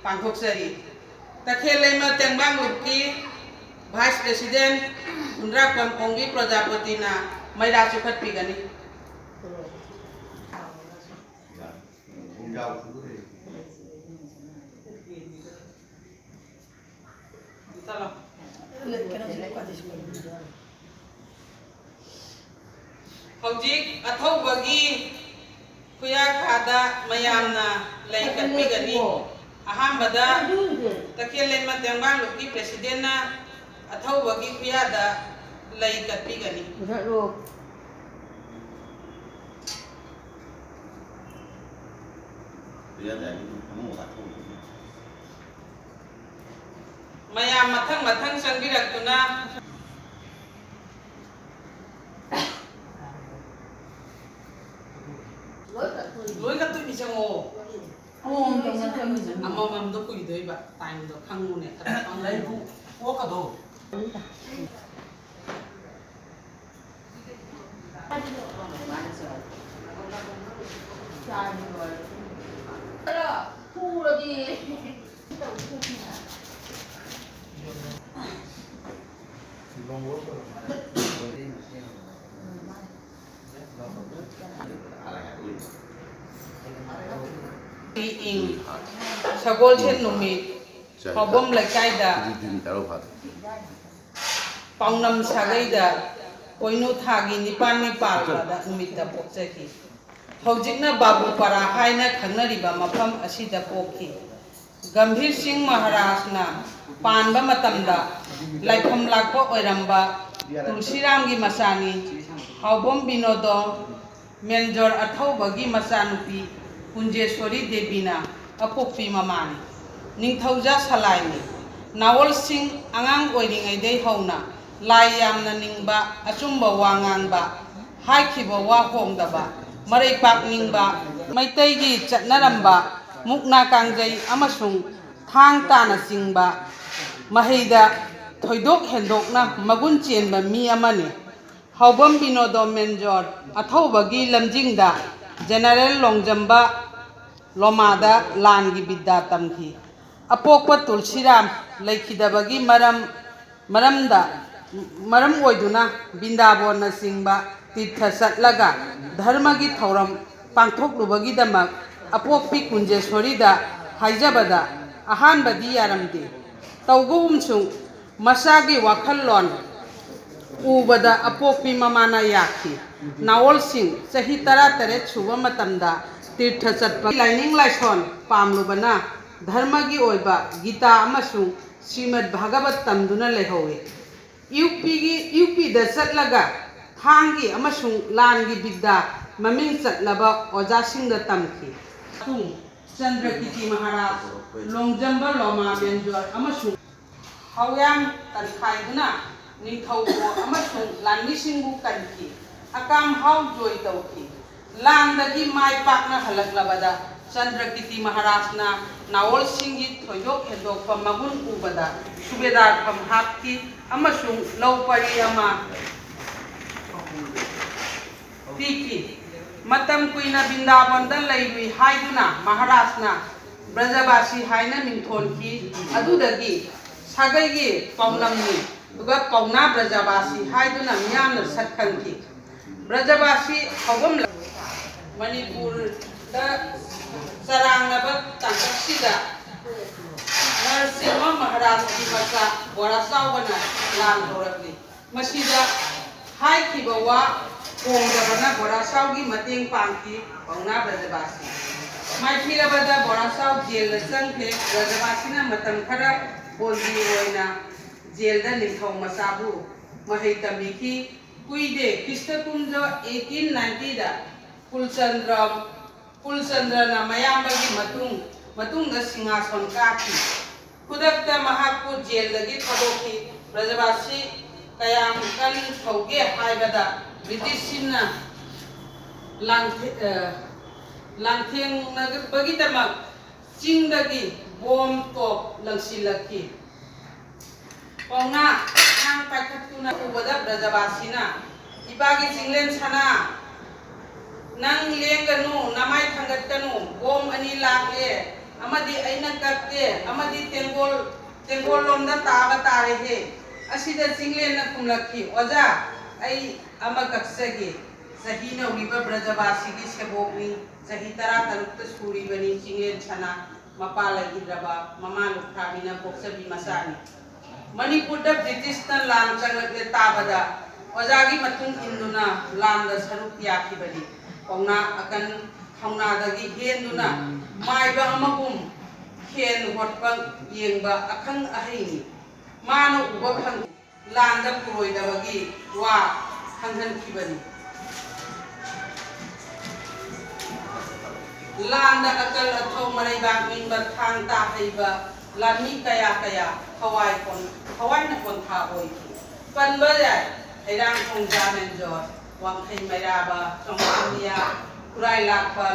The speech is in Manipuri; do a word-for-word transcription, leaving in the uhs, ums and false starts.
ꯄꯥꯡꯊꯣꯛꯆꯔꯤ꯫ ꯇꯈꯦꯜ ꯂꯩꯃ ꯇꯦꯡꯕꯥꯡ ꯂꯨꯞꯀꯤ Vice President ꯍꯨꯟꯗ꯭ꯔꯥꯛꯄꯝ ꯑꯣꯡꯕꯤ ꯄ꯭ꯔꯖꯥꯄꯇꯤꯅ ꯃꯩꯔꯥ ꯆꯤꯈꯠꯄꯤꯒꯅꯤ꯫ ꯍꯧꯖꯤꯛ ꯑꯊꯧꯕꯒꯤ ꯈꯨꯌꯥꯊꯥꯗ ꯃꯌꯥꯝꯅ ꯂꯩ ꯀꯠꯄꯤꯒꯅꯤ꯫ ꯑꯍꯥꯟꯕꯗ ꯇꯈꯦꯜ ꯂꯩꯃ ꯇꯦꯡꯕꯥꯡ ꯂꯨꯞꯀꯤ Presidentꯅ ꯑꯊꯧꯕꯒꯤ ꯈꯨꯌꯥꯗ ꯂꯩ ꯀꯠꯄꯤꯒꯅꯤ꯫ ꯃꯌꯥꯝ ꯃꯊꯪ ꯃꯊꯪ ꯆꯪꯕꯤꯔꯛꯇꯨꯅ ꯂꯣꯏ ꯀꯠꯇꯣꯏꯅꯤ, ꯆꯪꯉꯣ꯫ ꯑꯃꯃꯝꯗꯣ ꯀꯨꯏꯗꯣꯏꯕ, timeꯗꯣ ꯈꯪꯉꯨꯅꯦ, ꯈꯔ ꯄꯪꯉꯨꯅꯦ꯫ ꯂꯩꯕꯨ ꯑꯣꯛꯀꯗꯣ꯫ ꯏꯪ ꯁꯒꯣꯜꯁꯦꯟ ꯅꯨꯃꯤꯠ ꯍꯥꯎꯕꯝ ꯂꯩꯀꯥꯏꯗ ꯄꯥꯎꯅꯝ ꯁꯥꯒꯩꯗ ꯄꯣꯏꯅꯨ ꯊꯥꯒꯤ ꯅꯤꯄꯥꯜꯅꯤ ꯄꯥꯟꯕꯗ ꯅꯨꯃꯤꯠꯇ ꯄꯣꯛꯆꯈꯤ꯫ ꯍꯧꯖꯤꯛꯅ ꯕꯥꯕꯨꯄꯥꯔꯥ ꯍꯥꯏꯅ ꯈꯪꯅꯔꯤꯕ ꯃꯐꯝ ꯑꯁꯤꯗ ꯄꯣꯛꯈꯤ꯫ ꯒꯝꯚꯤꯔ ꯁꯤꯡ ꯃꯍꯥꯔꯥꯖꯅ ꯄꯥꯟꯕ ꯃꯇꯝꯗ ꯂꯥꯏꯐꯝ ꯂꯥꯛꯄ ꯑꯣꯏꯔꯝꯕ ꯇꯨꯜꯁꯤꯔꯥꯝꯒꯤ ꯃꯆꯥꯅꯤ꯫ ꯍꯥꯎꯕꯝ ꯕꯤꯅꯣꯗꯣ ꯃꯦꯟꯖꯣꯔ ꯑꯊꯧꯕꯒꯤ ꯃꯆꯥꯅꯨꯄꯤ ꯀꯨꯟꯖꯦꯁ꯭ꯋꯔꯤ ꯗꯦꯕꯤꯅ ꯑꯄꯣꯛꯄꯤ ꯃꯃꯥꯅꯤ꯫ ꯅꯤꯡꯊꯧꯖꯥ ꯁꯂꯥꯏꯅꯤ꯫ ꯅꯥꯋꯜꯁꯤꯡ ꯑꯉꯥꯡ ꯑꯣꯏꯔꯤꯉꯩꯗꯩ ꯍꯧꯅ ꯂꯥꯏ ꯌꯥꯝꯅ ꯅꯤꯡꯕ, ꯑꯆꯨꯝꯕ ꯋꯥ ꯉꯥꯡꯕ, ꯍꯥꯏꯈꯤꯕ ꯋꯥ ꯍꯣꯡꯗꯕ, ꯃꯔꯩ ꯄꯥꯛꯅꯤꯡꯕ, ꯃꯩꯇꯩꯒꯤ ꯆꯠꯅꯔꯝꯕ ꯃꯨꯛꯅꯥ ꯀꯥꯡꯖꯩ ꯑꯃꯁꯨꯡ ꯊꯥꯡ ꯇꯥꯅꯆꯤꯡꯕ ꯃꯍꯩꯗ ꯊꯣꯏꯗꯣꯛ ꯍꯦꯟꯗꯣꯛꯅ ꯃꯒꯨꯟ ꯆꯦꯟꯕ ꯃꯤ ꯑꯃꯅꯤ꯫ ꯍꯥꯎꯕꯝ ꯕꯤꯅꯣꯗꯣ ꯃꯦꯟꯖꯣꯔ ꯑꯊꯧꯕꯒꯤ ꯂꯝꯖꯤꯡꯗ ꯖꯦꯅꯔꯦꯜ ꯂꯣꯡꯖꯝꯕ ꯂꯣꯃꯥꯗ ꯂꯥꯟꯒꯤ ꯕꯤꯗ꯭ꯌꯥ ꯇꯝꯈꯤ꯫ ꯑꯄꯣꯛꯄ ꯇꯨꯜꯁꯤꯔꯥꯝ ꯂꯩꯈꯤꯗꯕꯒꯤ ꯃꯔꯝ, ꯃꯔꯝꯗ, ꯃꯔꯝ ꯑꯣꯏꯗꯨꯅ ꯕ꯭ꯔꯤꯟꯗꯥꯕꯣꯟꯅꯆꯤꯡꯕ ꯇꯤꯔꯊ ꯆꯠꯂꯒ ꯙꯔꯃꯒꯤ ꯊꯧꯔꯝ ꯄꯥꯡꯊꯣꯛꯂꯨꯕꯒꯤꯗꯃꯛ ꯑꯄꯣꯛꯄꯤ ꯀꯨꯟꯖꯦꯁꯣꯔꯤꯗ ꯍꯥꯏꯖꯕꯗ ꯑꯍꯥꯟꯕꯗꯤ ꯌꯥꯔꯝꯗꯦ꯫ ꯇꯧꯕꯒꯨꯝꯁꯨꯡ ꯃꯆꯥꯒꯤ ꯋꯥꯈꯜꯂꯣꯟ ꯎꯕꯗ ꯑꯄꯣꯛꯄꯤ ꯃꯃꯥꯅ ꯌꯥꯈꯤ꯫ ꯅꯥꯑꯣꯜꯁꯤꯡ ꯆꯍꯤ ꯇꯔꯥꯇꯔꯦꯠ ꯁꯨꯕ ꯃꯇꯝꯗ ꯇꯤꯔꯊ ꯆꯠꯄ ꯂꯥꯏꯅꯤꯡ ꯂꯥꯏꯁꯣꯟ ꯄꯥꯝꯂꯨꯕꯅ ꯙꯔꯃꯒꯤ ꯑꯣꯏꯕ ꯒꯤꯇꯥ ꯑꯃꯁꯨꯡ ꯁ꯭ꯔꯤꯃꯗ ꯚꯥꯒꯕꯠ ꯇꯝꯗꯨꯅ ꯂꯩꯍꯧꯏ꯫ ꯌꯨ ꯄꯤꯒꯤ, ꯌꯨ ꯄꯤꯗ ꯆꯠꯂꯒ ꯊꯥꯡꯒꯤ ꯑꯃꯁꯨꯡ ꯂꯥꯟꯒꯤ ꯕꯤꯗ꯭ꯌꯥ ꯃꯃꯤꯡ ꯆꯠꯂꯕ ꯑꯣꯖꯥꯁꯤꯡꯗ ꯇꯝꯈꯤ꯫ ꯃꯇꯨꯡ ꯆꯟꯗ꯭ꯔꯀꯤꯇꯤ ꯃꯍꯥꯔꯥꯖ, ꯂꯣꯡꯖꯝꯕ ꯂꯣꯃꯥ ꯕꯦꯟꯖꯣꯔ ꯑꯃꯁꯨꯡ ꯍꯥꯎꯌꯥꯝ ꯇꯟꯈꯥꯏꯗꯨꯅ ꯅꯤꯡꯊꯧꯕꯨ ꯑꯃꯁꯨꯡ ꯂꯥꯟꯃꯤꯁꯤꯡꯕꯨ ꯀꯟꯈꯤ꯫ ꯑꯀꯥꯝ ꯍꯥꯎ ꯖꯣꯏ ꯇꯧꯈꯤ꯫ ꯂꯥꯟꯗꯒꯤ ꯃꯥꯏ ꯄꯥꯛꯅ ꯍꯜꯂꯛꯂꯕꯗ ꯆꯟꯗ꯭ꯔꯀꯤꯇꯤ ꯃꯍꯥꯔꯥꯖꯅ ꯅꯥꯑꯣꯜꯁꯤꯡꯒꯤ ꯊꯣꯏꯗꯣꯛ ꯍꯦꯟꯗꯣꯛꯄ ꯃꯒꯨꯟ ꯎꯕꯗ ꯁꯨꯕꯦꯗꯥꯔ ꯐꯝ ꯍꯥꯞꯈꯤ ꯑꯃꯁꯨꯡ ꯂꯧ ꯄꯔꯤ ꯑꯃ ꯄꯤꯈꯤ꯫ ꯃꯇꯝ ꯀꯨꯏꯅ ꯕ꯭ꯔꯤꯟꯗꯥꯕꯟꯗ ꯂꯩꯔꯨꯏ ꯍꯥꯏꯗꯨꯅ ꯃꯍꯥꯔꯥꯖꯅ ꯕ꯭ꯔꯖꯕꯥꯁꯤ ꯍꯥꯏꯅ ꯃꯤꯡꯊꯣꯟꯈꯤ꯫ ꯑꯗꯨꯗꯒꯤ ꯁꯥꯒꯩꯒꯤ ꯄꯥꯎꯅꯝꯅꯤ, ꯑꯗꯨꯒ ꯄꯥꯎꯅꯥ ꯕ꯭ꯔꯖꯕꯥꯁꯤ ꯍꯥꯏꯗꯨꯅ ꯃꯤꯌꯥꯝꯅ ꯁꯛ ꯈꯪꯈꯤ꯫ ꯕ꯭ꯔꯖꯕꯥꯁꯤ ꯍꯧꯕꯝ ꯃꯅꯤꯄꯨꯔꯗ ꯆꯔꯥꯡꯅꯕ ꯇꯥꯡꯀꯛꯁꯤꯗ ꯅꯔꯁꯤꯡꯍ ꯃꯍꯥꯔꯥꯖꯀꯤ ꯃꯆꯥ ꯕꯣꯔꯥ ꯆꯥꯎꯕꯅ ꯂꯥꯟ ꯍꯧꯔꯛꯂꯤ꯫ ꯃꯁꯤꯗ ꯍꯥꯏꯈꯤꯕ ꯋꯥ ꯍꯣꯡꯗꯕꯅ ꯕꯣꯔꯥꯁꯥꯎꯒꯤ ꯃꯇꯦꯡ ꯄꯥꯡꯈꯤ꯫ ꯄꯥꯎꯅꯥ ꯕ꯭ꯔꯖꯕꯥꯁꯤ ꯃꯥꯏꯊꯤꯔꯕꯗ ꯕꯣꯔꯥꯁꯥꯎ ꯖꯦꯜꯗ ꯆꯪꯈ꯭ꯔꯦ꯫ ꯕ꯭ꯔꯖꯕꯥꯁꯤꯅ ꯃꯇꯝ ꯈꯔ ꯕꯣꯟꯗꯤ ꯑꯣꯏꯅ ꯖꯦꯜꯗ ꯅꯤꯡꯊꯧ ꯃꯆꯥꯕꯨ ꯃꯍꯩ ꯇꯝꯕꯤꯈꯤ꯫ ꯀꯨꯏꯗꯦ, ꯈ꯭ꯔꯤꯁꯇ ꯀꯨꯝꯖꯥ ꯑꯩꯠꯇꯤꯟ ꯅꯥꯏꯟꯇꯤꯗ ꯀꯨꯜꯆꯟꯗ꯭ꯔ ꯀꯨꯜꯆꯟꯗ꯭ꯔꯅ ꯃꯌꯥꯝꯕꯒꯤ ꯃꯇꯨꯡ, ꯃꯇꯨꯡꯗ ꯁꯤꯡꯍꯥꯁꯣꯟ ꯀꯥꯈꯤ꯫ ꯈꯨꯗꯛꯇ ꯃꯍꯥꯛꯄꯨ ꯖꯦꯜꯗꯒꯤ ꯊꯥꯗꯣꯛꯈꯤ꯫ ꯕ꯭ꯔꯖꯕꯥꯁꯤ ꯀꯌꯥꯝ ꯀꯟ ꯊꯧꯒꯦ ꯍꯥꯏꯕꯗ ꯕ꯭ꯔꯤꯇꯤꯁꯁꯤꯡꯅ ꯂꯥꯟꯊꯦ-, ꯑ, ꯂꯥꯟꯊꯦꯡꯅꯕꯒꯤꯗꯃꯛ ꯆꯤꯡꯗꯒꯤ ꯕꯣꯝ ꯇꯣꯞ ꯂꯪꯁꯤꯜꯂꯛꯈꯤ꯫ ꯄꯥꯎꯅꯥ ꯑꯉꯥꯡ ꯄꯥꯏꯈꯠꯇꯨꯅ ꯎꯕꯗ ꯕ꯭ꯔꯖꯕꯥꯁꯤꯅ, "ꯏꯄꯥꯒꯤ ꯆꯤꯡꯂꯦꯟ ꯁꯅꯥ, "ꯅꯪ ꯂꯦꯡꯒꯅꯨ, ꯅꯃꯥꯏ ꯊꯥꯡꯒꯠꯀꯅꯨ, ꯕꯣꯝ ꯑꯅꯤ ꯂꯥꯛꯂꯦ, ꯑꯃꯗꯤ ꯑꯩꯅ ꯀꯛꯀꯦ, ꯑꯃꯗꯤ ꯇꯦꯡꯒꯣꯜ, ꯇꯦꯡꯒꯣꯜꯂꯣꯝꯗ ꯇꯥꯕ ꯇꯥꯔꯦꯍꯦ꯫ ꯑꯁꯤꯗ ꯆꯤꯡꯂꯦꯟꯅ ꯈꯨꯝꯂꯛꯈꯤ, "ꯑꯣꯖꯥ, ꯑꯩ ꯑꯃ ꯀꯛꯆꯒꯦ꯫ ꯆꯍꯤ ꯅꯧꯔꯤꯕ ꯕ꯭ꯔꯖꯕꯥꯁꯤꯒꯤ ꯁꯦꯕꯣꯛꯅꯤ, ꯆꯍꯤ ꯇꯔꯥꯇꯔꯨꯛꯇ ꯁꯨꯔꯤꯕꯅꯤ, ꯆꯤꯡꯂꯦꯟ ꯁꯅꯥ, ꯃꯄꯥ ꯂꯩꯈꯤꯗ꯭ꯔꯕ, ꯃꯃꯥ ꯂꯨꯈ꯭ꯔꯥꯕꯤꯅ ꯄꯣꯛꯆꯕꯤ ꯃꯆꯥꯅꯤ"꯫ ꯃꯅꯤꯄꯨꯔꯗ ꯕ꯭ꯔꯤꯇꯤꯁꯅ ꯂꯥꯟ ꯆꯪꯂꯛꯂꯦ ꯇꯥꯕꯗ ꯑꯣꯖꯥꯒꯤ ꯃꯇꯨꯡ ꯏꯟꯗꯨꯅ ꯂꯥꯟꯗ ꯁꯔꯨꯛ ꯌꯥꯈꯤꯕꯅꯤ꯫ ꯄꯥꯎꯅꯥ ꯑꯀꯟ ꯊꯧꯅꯥꯗꯒꯤ ꯍꯦꯟꯗꯨꯅ ꯃꯥꯏꯕ ꯑꯃꯒꯨꯝ ꯈꯦꯟ ꯍꯣꯠꯄ ꯌꯦꯡꯕ ꯑꯈꯪ ꯑꯍꯩꯅꯤ꯫ ꯃꯥꯅ ꯎꯕ ꯐꯪ ꯂꯥꯟꯗ ꯄꯨꯔꯣꯏꯗꯕꯒꯤ ꯋꯥ ꯈꯪꯍꯟꯈꯤꯕꯅꯤ꯫ ꯂꯥꯟꯗ ꯑꯀꯜ ꯑꯊꯧ, ꯃꯔꯩꯕꯥꯛ ꯅꯤꯡꯕ, ꯊꯥꯡ ꯇꯥ ꯍꯩꯕ ꯂꯥꯟꯃꯤ ꯀꯌꯥ ꯀꯌꯥ ꯊꯋꯥꯏ ꯀꯣꯟ-, ꯊꯋꯥꯏꯅ ꯀꯣꯟꯊꯥ ꯑꯣꯏꯈꯤ꯫ ꯄꯟꯕ ꯌꯥꯏ, ꯍꯩꯔꯥꯡ ꯈꯣꯡꯖꯥ ꯃꯦꯟꯖꯣꯔ, ꯋꯥꯡꯈꯩ ꯃꯩꯔꯥꯕ, ꯆꯣꯡꯊꯣꯝꯕꯤꯌꯥ, ꯈꯨꯔꯥꯏ ꯂꯥꯛꯄ,